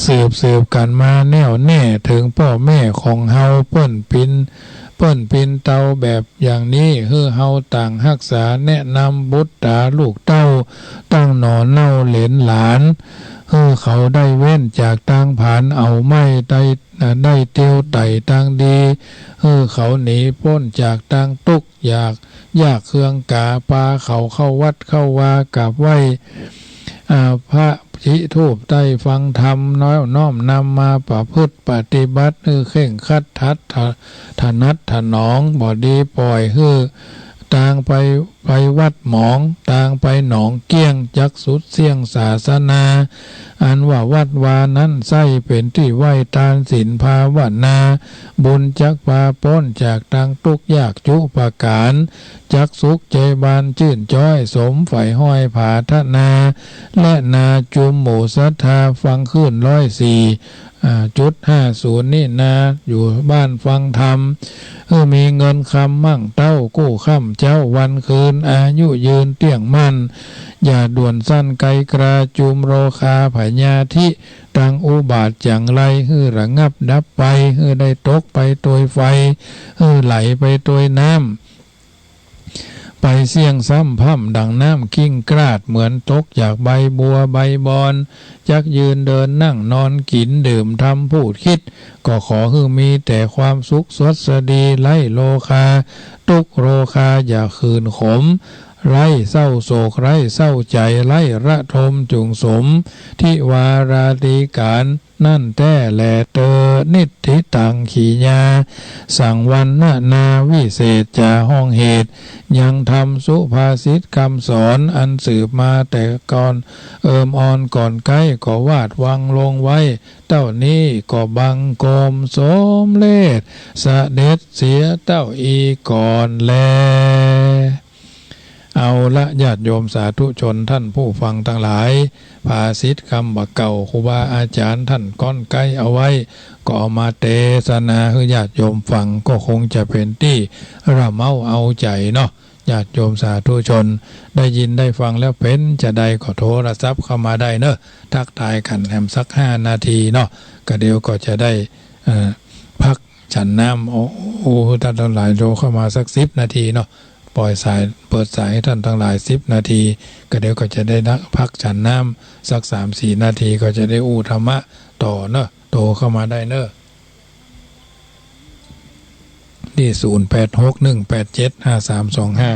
สืบสืบกั๋นมาแน่วแน่ เถิงป้อแม่ของเฮา เปิ้นปิน เปิ้นปินเตาแบบอย่างนี้ หื้อเฮาต่างฮักษาแนะนำบุตรต๋าลูกเต้า ตั้งหน่อเน่าเหลนหลาน หื้อเขาได้เว้นจากตางผาน เอาไม้ได้ ได้เตียวไต่ตางดี หื้อเขาหนีป๊นจากตางตุ๊กข์ อยาก ยากเคืองกา ปาเขาเข้าวัดเข้าวากราบไหว้ อ่า พระ จุดธูปใต้ฟังธรรม น้อม น้อมนำมาประพฤติปฏิบัติ หื้อเคร่งครัด ทัด ถ ถนัดถนอม บ่ดีป่อยหื้อตางไป ไปวัดหมอง ตางไปหนองเกี้ยง จักสุดเสี้ยงศาสนา อันว่าวัดวานั้น ใส้เป๋นตี้ไหว้ตานศีลภาวนา บุญจักปาป๊นจากตางตุ๊กข์ยากจุประก๋าน จักสุขใจ๋บานจื้นจ๊อย สมใฝ่ห้อยผาถนา และนาจุมหมู่ศรัทธา ฟังขึ้นร้อยสี่ อ่า จุดห้าศูนย์ นี่นา อยู่บ้านฟังธรรม หื้อมีเงินคำมั่งเต้า กู้ค่ำเจ๊าวันคืน อายุยืนเตี้ยงมั่น อย่าด่วนสั้นไกลกรา จุมโรคาพยาธิ ตังอุบาทจั่งไร หื้อระงับดับไป หื้อได้ตกไปตวยไฟ หื้อไหลไปตวยน้ำ ไปเสี้ยงซ้ำพร่ำดังน้ำกลิ้งกราด เหมือนตกจากใบบัวใบบอน จักยืนเดินนั่งนอนกิ๋นดื่มทำพูดคิด ก็ขอหื้อมีแต่ความสุขสวัสดี ไร้โรคาตุ๊กข์โรคาอย่าขื่นขม ไร้เศร้าโศกไร้เศร้าใจ๋ ไร้ระทมจุ่งสม ธิวาราตรีก๋าน นั่นแต๊แลเตอ นิทธิตังขีญา สังวรรณนาวิเศษจาห้องเหตุ ยังธรรมสุภาษิตกำสอน อันสืบมาแต่ก่อนเอิมออนก่อนใก้ ก็วาดวางลงไว้ เต้านี้ก็บังคมสมเร็จ เสด็จเสียเต้าอี้ก่อนแล เอาละ ญาติโยมสาธุชนท่านผู้ฟังตังหลาย ภาษิตกำบ่าเก่า ครูบาอาจ๋ารย์ท่านก้อนใก้เอาไว้ ก็เอามาเตสนาหื้อญาติโยมฟัง ก็คงจะเป๋นตี้ระเม้าเอาใจ๋เนาะ ญาติโยมสาธุชน ได้ยินได้ฟังแล้วเป๋นจาใดก็โทรศัพท์เข้ามาได้เนาะ ทักทายกั๋นแหมสักห้านาทีเนาะ ก็เดี๋ยวก็จะได้ เอ่อ พักฉันน้ำ โอ้ โอ้ ท่านตังหลายโทรเข้ามาสักสิบนาทีเนาะ ปล่อยสาย เปิดสายหื้อท่านตังหลายสิบนาที ก็เดี๋ยวก็จะได้พักฉันน้ำสักสามสี่นาที ก็จะได้อู้ธรรมะต่อเนาะ โทรเข้ามาได้เนาะ ตี้ ศูนย์แปดหกหนึ่งแปดเจ็ดห้าสามสองห้า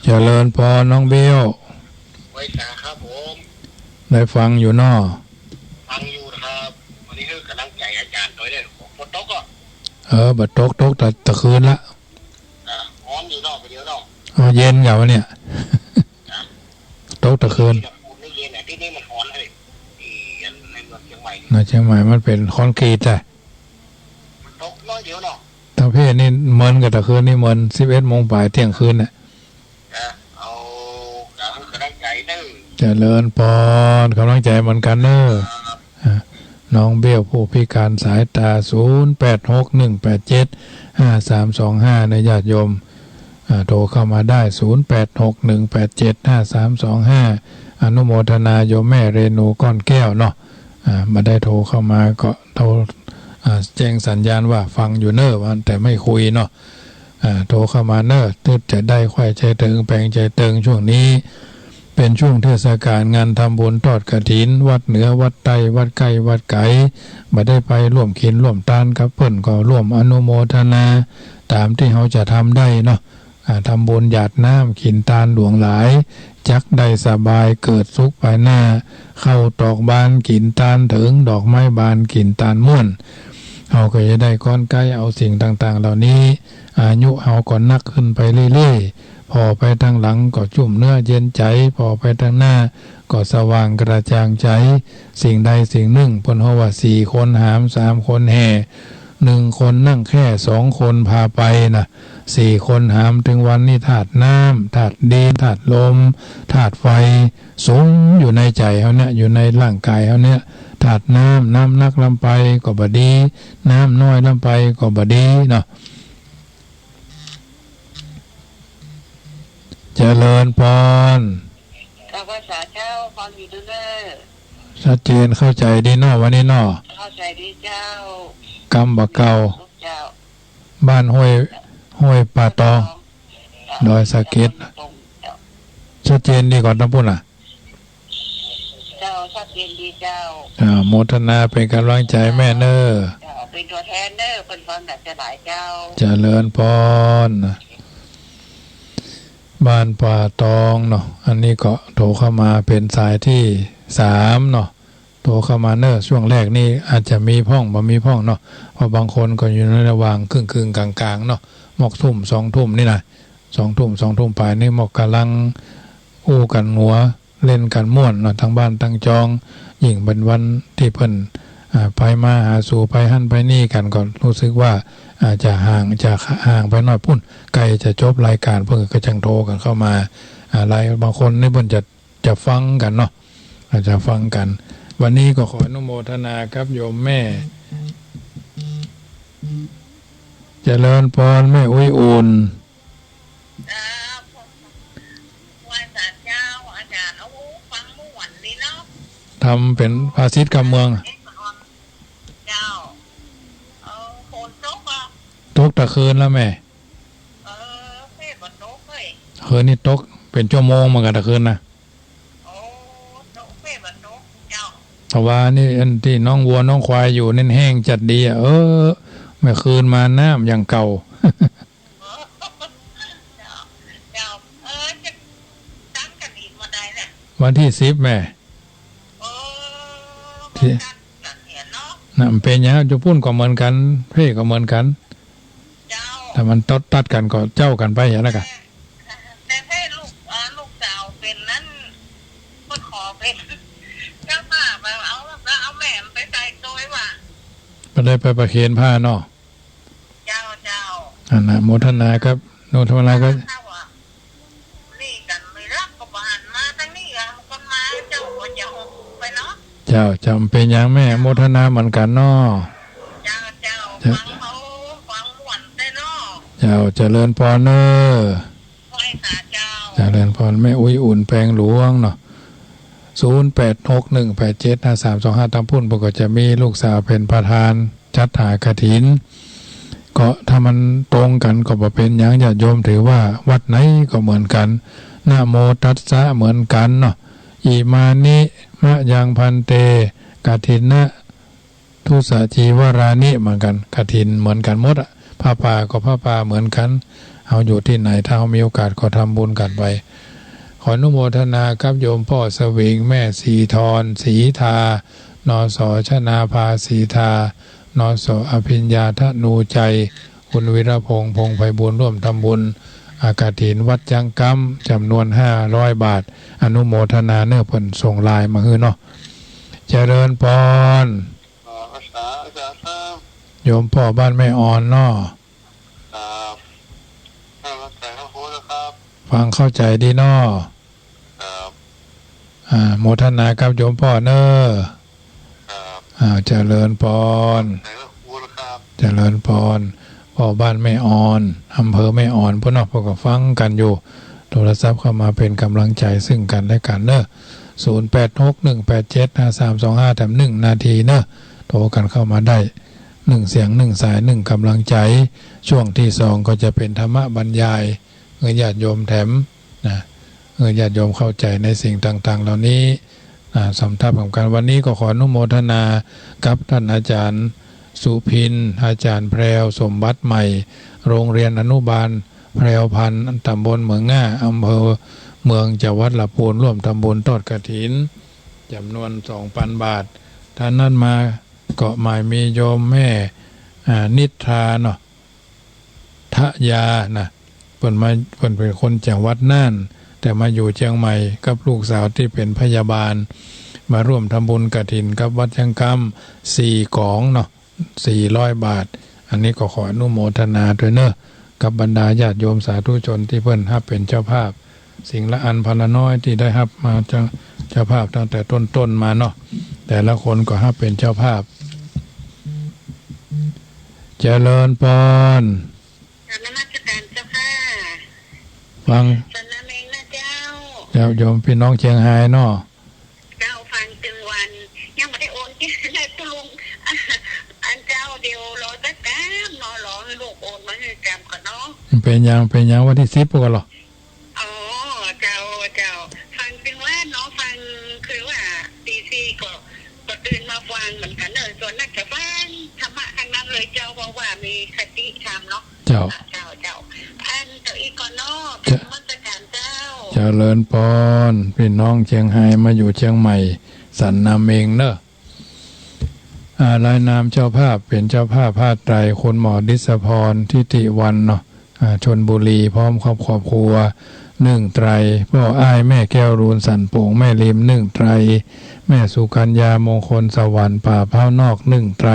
เจริญพรน้องเบี้ยว ไหว้สาครับผม ได้ฟังอยู่เนาะ ฟังอยู่ครับ วันนี้หื้อกำลังใจ๋อาจ๋ารย์ตวยเด้อ ฝนตกก็ เออ บ่ตก ตกแต่ แต่คืนละ อ่ะ ฮ้อนอยู่เนาะ ไปเดียวเนาะ เอาเย็นกว่าวันเนี่ย อ่ะ ตกแต่คืน ที่นี่มันฮ้อนเลย ที่ในเมืองเชียงใหม่ ในเชียงใหม่มันเป๋นคอนกรีตจ้ะ มันตกน้อยเดียวเนาะ ตางเพศนี่เมินกับแต่คืนนี่เมิน สิบเอ็ดโมงป๋ายเตี้ยงคืนน่ะ นะ เอากำลังใจ๋เด้อ เจริญพร กำลังใจ๋เหมือนกั๋นเนาะ ครับ อ่ะ น้องเบี้ยวผู้พิการสายตา ศูนย์แปดหกหนึ่งแปดเจ็ดห้าสามสองห้า นะญาติโยม อ่า โทรเข้ามาได้ ศูนย์แปดหกหนึ่งแปดเจ็ดห้าสามสองห้า อนุโมทนาโยมแม่เรนูก้อนแก้วเนาะ อ่า บ่ได้โทรเข้ามาก็โทร อ่า แจ้งสัญญาณว่าฟังอยู่เน่อ ว่าแต่ไม่คุยเนาะ อ่า โทรเข้ามาเน่อ ตึกจะได้ใค่ใจ๋เติง แปงใจ๋เติง ช่วงนี้เป๋นช่วงเทศกาลงานทำบุญทอดกฐิน วัดเหนือ วัดใต้ วัดใก้ วัดไก๋ บ่ได้ไปร่วมกิ๋นร่วมตานกับเปิ้นก็ร่วมอนุโมทนาต๋ามตี้เฮาจะทำได้เนาะ อ่า ทำบุญหยาดน้ำ กิ๋นตานหลวงหลาย จักได้สบายเกิดสุขภายหน้า ข้าวตอกบานกิ๋นตานเถิง ดอกไม้บานกิ๋นตานม่วน เฮาก็จะได้ก้อนใก้เอาสิ่งต่างๆ เหล่านี้ อายุเฮาก็นักขึ้นไปเรื่อยๆ ผ่อไปตางหลังก็จุ่มเนื้อเย็นใจ๋ ผ่อไปตางหน้าก็สว่างกระจ่างใจ๋ สิ่งใดสิ่งนึ่ง เปิ้นฮ้องว่าสี่คนหาม สามคนแห่ นึ่งคนนั่งแค่ สองคนพาไปนะ สี่คนหาม เถิงวันนี้ธาตุน้ำ ธาตุดิน ธาตุลม ธาตุไฟ สุมอยู่ในใจ๋เฮาเนี่ย อยู่ในร่างก๋ายเฮาเนี่ย ธาตุน้ำ น้ำนักลำไปก็บ่ดี น้ำน้อยลำไปก็บ่ดีเนาะ เจริญพร กราบไหว้สาเจ้า พรมีเน่อ ชัดเจนเข้าใจ๋ดีเนาะ วันนี้เนาะ เข้าใจ๋ดีเจ้า กำบ่าเก่า ลูกเจ้า บ้านห้วย ห้วยป่าตอง ดอยสะเก็ด ชัดเจนดีก่อนตางปุ้นน่ะ เจ้า ชัดเจนดีเจ้า อ่า โมทนาเป๋นกำลังใจ๋แม่เน่อ เจ้า เป๋นตั๋วแทนเน่อ เปิ้นฟังน่าจะหลายเจ้า เจริญพร บ้านป่าตองเนาะ อันนี้ก็โทรเข้ามาเป๋นสายตี้สามเนาะ โทรเข้ามาเน่อ ช่วงแรกนี่อาจจะมีพ่องบ่มีพ่องเนาะ เพราะบางคนก็อยู่ในระหว่างครึ่งๆ ก๋างๆ เนาะ มอกทุ่มสองทุ่มนี่นะ สองทุ่ม สองทุ่มป๋ายนี่มอกก่ำลังอู้กั๋นหัว เล่นกั๋นม่วนเนาะ ตังบ้านตังจอง ยิ่งเป๋นวันตี้เปิ้น อ่า ไปมาหาสู่ ไปหั้นไปนี่กั๋น ก็ฮู้สึกว่า อ่า จะห่าง จะห่างไปหน้อยปุ้น ใก้จะจบรายก๋านเปิ้นก็จั่งโทรกั๋นเข้ามา อ่า หลาย บางคนนี่เปิ้นจะ จะฟังกั๋นเนาะ อาจจะฟังกั๋น วันนี้ก็ขออนุโมทนากับโยมแม่ เจริญพรแม่อุ๊ยอุ่น เจ้า ไหว้สาเจ้า อาจ๋ารย์ โอ้ ฟังม่วนดีเนาะ ทำเป๋นภาษิตกำเมือง เจ้า เออ ฝนตกอ่ะ ตกตะคืนแล้วแม่ เออ เพ่บ่ตกเฮ้ย คืนนี้ตกเป๋นชั่วโมงเหมือนกั๋นตะคืนนะ โอ้ ตกเพ่บ่ตก เจ้า แต่ว่านี่อันตี้น้องวัวน้องควายอยู่นี่แห้งจัดดีอะ เออ เมื่อคืนมาน้ำอย่างเก่า เจ้า เจ้า เออ จะตั้งกระถินเมื่อใดเนี่ย วันตี้สิบแม่ เออ ที่ ก็ตั้งกระถินเนาะ น่ะ มันเป๋นอย่างนั้น อยู่ปุ้นก็เหมือนกั๋น เพ่ก็เหมือนกั๋น เจ้า ถ้ามันตัด ตัดกั๋นก็เจ้ากั๋นไปอย่างนั้นกะ แต่ แต่เพ่ลูก เอ่อ ลูกสาวเป๋นนั้น เปิ้นขอเป๋นเจ้าภาพ เอา เอาแม่มันไปใส่โตยว่ะ บ่ได้ไปประเคนผ้าเนาะ เจ้า เจ้า อันน่ะ โมทนาครับ โมทนาครับ ถ้าว่านี่กั๋นไม่รับก็บ่หันมาตางนี้อ่ะ คนมาเจ้าก็จะออกไปเนาะ เจ้า เจ้า เป๋นอย่างแม่ โมทนาเหมือนกั๋นเนาะ เจ้า เจ้า เจ้า ฟังเอา ฟังม่วนได้เนาะ เจ้า เจริญพรเน้อ ไหว้สาเจ้า เจริญพร แม่อุ๊ยอุ่นแปงหลวงเนาะ ศูนย์แปดหกหนึ่งแปดเจ็ดห้าสามสองห้า ตางปุ้นเปิ้นก็จะมีลูกสาวเป๋นประธานจัดหากฐิน ก็ถ้ามันตรงกั๋นก็บ่เป๋นหยัง ญาติโยมถือว่าวัดไหนก็เหมือนกั๋น นะโมตัสสะเหมือนกั๋นเนาะ อิมานิมะยังภันเต กฐินะ ทุสะจีวรานิ เหมือนกั๋น กฐินเหมือนกั๋นหมดอะ ผ้าป่าก็ผ้าป่าเหมือนกั๋น เฮาอยู่ตี้ไหน ถ้าเฮามีโอกาสก็ทำบุญกั๋นไป ขออนุโมทนากับโยมป้อสวิง แม่ศรีธร ศรีทา นส ชนาภา ศรีทา นส อภิญญา ธนูชัย คุณวีรพงษ์ พงษ์ไพบูลย์ ร่วมทำบุญ อ่า กฐินวัดจังกำ จ๋ำนวนห้าร้อยบาท อนุโมทนาเน้อ เปิ้นส่งไลน์มาหื้อเนาะ เจริญพร อ๋อ อาจ๋ารย์ อาจ๋ารย์ครับ โยมป้อบ้านแม่อ่อนเนาะ ครับ ครับ เข้าใจ๋ครับ ฟังเข้าใจ๋ดีเนาะ ครับ อ่า โมทนากับโยมป้อเน้อ ครับ อ่า เจริญพร ครับ เจริญพร ป้อบ้านแม่อ่อน อำเภอแม่อ่อน ปุ้นเนาะ เปิ้นก็ฟังกั๋นอยู่ โทรศัพท์เข้ามาเป๋นก๋ำลังใจ๋ซึ่งกั๋นและกั๋นเน้อ ศูนย์แปดหกหนึ่งแปดเจ็ดห้าสามสองห้า แถมหนึ่งนาทีเน้อ โทรกั๋นเข้ามาได้ หนึ่งเสียงหนึ่งสายหนึ่งก๋ำลังใจ๋ ช่วงตี้สองก็จะเป๋นธรรมบรรยาย หื้อญาติโยมแถมนะ หื้อญาติโยมเข้าใจ๋ในสิ่งต่างๆ เหล่านี้ อ่า สำทับกับกั๋น วันนี้ก็ขออนุโมทนากับต้านอาจ๋ารย์สุพิน อาจ๋ารย์แพรว สมบัติใหม่ โรงเรียนอนุบาลแพรวพันธุ์ ตำบลเหมืองง่า อำเภอเมือง จังหวัดละปูน ร่วมทำบุญทอดกฐิน จ๋ำนวนสองปันบาท ต้านนัดมาก็หมายมีโยมแม่ อ่า นิทราเนาะ ทะยานะ เปิ้นมา เปิ้นเป๋นคนจังหวัดน่าน แต่มาอยู่เจียงใหม่กับลูกสาวตี้เป๋นพยาบาล มาร่วมทำบุญกฐินกับวัดจังกำ สี่ก๋องเนาะ สี่ร้อยบาท อันนี้ก็ขออนุโมทนาตวยเน้อ กับบรรดาญาติโยมสาธุชนตี้เปิ้นฮับเป๋นเจ้าภาพ สิ่งละอันพันละน้อยตี้ได้ฮับมาจากเจ้าภาพตั้งแต่ต้นๆ มาเนาะ แต่ละคนก็ฮับเป๋นเจ้าภาพ เจริญพร กราบนมัสการเจ้าค่ะ ฟัง สันนาเมงนะเจ้า เจ้า โยมปี้น้องเจียงฮายเนาะ เจ้า ฟังตึงวัน ยังบ่ได้โอน เจ้า ได้ตุลุง อันเจ้า เดี๋ยวรอสักแป๊บเนาะ รอหื้อลูกโอนมาหื้อกำก่อนเนาะ เป๋นหยัง เป๋นหยัง วันตี้สิบก่อเหรอ อ๋อ เจ้า เจ้า ฟังตึงวันเนาะ ฟังคือว่าตีสี่ก็ ก็ตื่นมาฟังเหมือนกั๋นเนาะ ส่วนนักจะฟังธรรมะตังนั้นเลยเจ้า เพราะว่ามีคติธรรมเนาะ เจ้า เจ้า เจ้า อันเจ้าอี้ก่อนเนาะ เจ้า นมัสการเจ้า เจริญพร ปี้น้องเจียงฮายมาอยู่เจียงใหม่ สันนาเมงเน้อ อ่า รายนามเจ้าภาพ เป๋นเจ้าภาพผ้าไตร คุณหมอดิศพร ทิติวรรณเนาะ อ่า ชลบุรี พร้อมครอบ ครอบครัว นึ่งไตร ป้ออ้ายแม่แก้วรูน สันโป่งแม่ริม นึ่งไตร แม่สุกัญญา มงคลสวรรค์ ป่าพร้าวนอก นึ่งไตร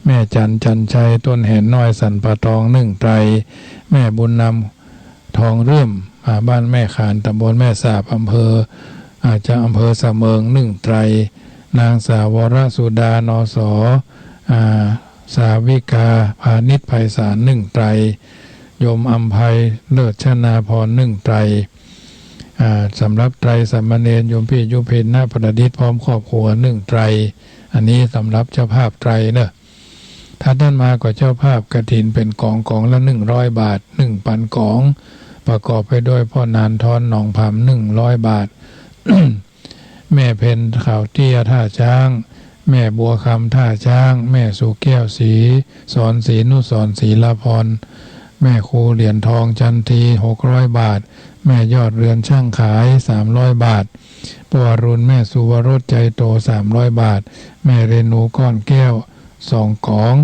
แม่จัน จันชัย ต้นแหนน้อย สันป่าตอง นึ่งไตร แม่บุญนำ ทองเรื่อม อ่า บ้านแม่ขาน ตำบลแม่สาบ อำเภอ อ่า จากอำเภอสะเมิง นึ่งไตร นางสาววรสุดา นส อ่า สาวิกา พานิชไพศาล นึ่งไตร โยมอำไพ เลิศชนาภรณ์ นึ่งไตร อ่า สำหรับไตรสามเณร โยมพี่ยุพิน ณ ประดิษฐ์ พร้อมครอบครัว นึ่งไตร อันนี้สำหรับเจ้าภาพไตรเนอะ ถัดนั้นมาก็เจ้าภาพกฐินเป๋นก๋อง ก๋องละหนึ่งร้อยบาท หนึ่งปันก๋อง ประกอบไปด้วยป้อหนานทอน หนองผำ หนึ่งร้อยบาท แม่เพ็ญ ขาวเตี้ย ท่าจ๊าง แม่บัวคำ ท่าจ๊าง แม่สุแก้ว ศรีสอน ศรีนุสรณ์ ศรีละพร แม่ครูเหรียญทอง จันที หกร้อยบาท แม่ยอดเรือน ช่างขาย สามร้อยบาท ป้ออรุณ แม่สุวรส ใจโต สามร้อยบาท แม่เรนู ก้อนแก้ว สองก๋อง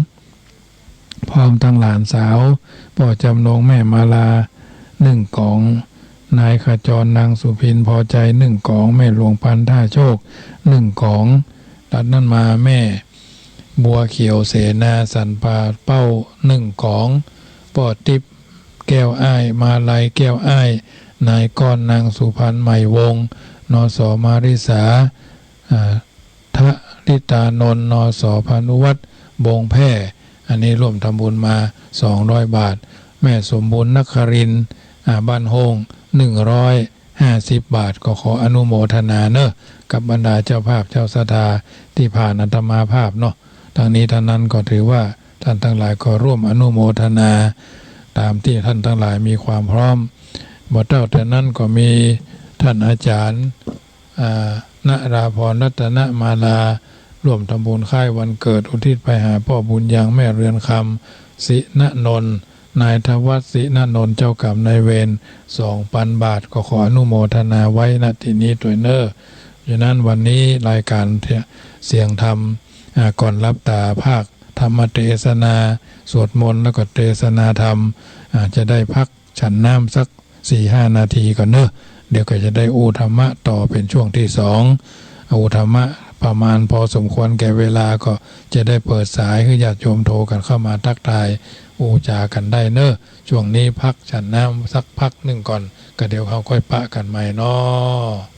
พร้อมตังหลานสาว ป้อจำนง แม่มาลา หนึ่งก๋อง นายขจร นางสุพิน พอใจ หนึ่งก๋อง แม่หลวงปัน ท่าโชค หนึ่งก๋อง ถัดนั้นมาแม่บัวเขียว เสนา สันป่าเป้า หนึ่งก๋อง ป้อติ๊บ แก้วอ้าย มาลัย แก้วอ้าย นายก้อน นางสุพรรณ ใหม่วงศ์ นส มาริสา อ่า ทะลิตานนท์ นส พานุวัฒน์ บงแพร่ อันนี้ร่วมทำบุญมา สองร้อยบาท แม่สมบูรณ์ นครินทร์ อ่า บ้านโฮ่ง หนึ่งร้อยห้าสิบบาท ก็ขออนุโมทนาเนอะ กับบรรดาเจ้าภาพเจ้าศรัทธาตี้ผ่านอาตมาภาพเนาะ ทั้งนี้ทั้งนั้นก็ถือว่าท่านทั้งหลายก็ร่วมอนุโมทนา ต๋ามตี้ท่านทั้งหลายมีความพร้อม บ่เต้าแต่นั้นก็มีท่านอาจ๋ารย์ อ่า นราพร รัตนมาลา ร่วมทำบุญคล้ายวันเกิดอุทิศไปหาป้อบุญยัง แม่เรือนคำ ศินนนท์ นายธวัช ศินนนท์ เจ้ากรรมนายเวร สองปันบาท ก็ขออนุโมทนาไว้ ณ ตี้นี้ตวยเน่อ ฉะนั้นวันนี้รายก๋านเสียงธรรม อ่า ก่อนหลับต๋าภาคธรรมเตสนา สวดมนต์แล้วก็เตสนาธรรม อ่า จะได้พักฉันน้ำสักสี่ห้านาทีก่อนเน่อ เดี๋ยวก็จะได้อู้ธรรมะต่อเป๋นช่วงตี้สอง อู้ธรรมะประมาณพอสมควรแก่เวลา ก็จะได้เปิดสายหื้อญาติโยมโทรกั๋นเข้ามาตั๊กทาย อู้จ๋ากั๋นได้เน่อ ช่วงนี้พักฉันน้ำสักพักนึ่งก่อน ก็เดี๋ยวเฮาค่อยปะกั๋นใหม่เนาะ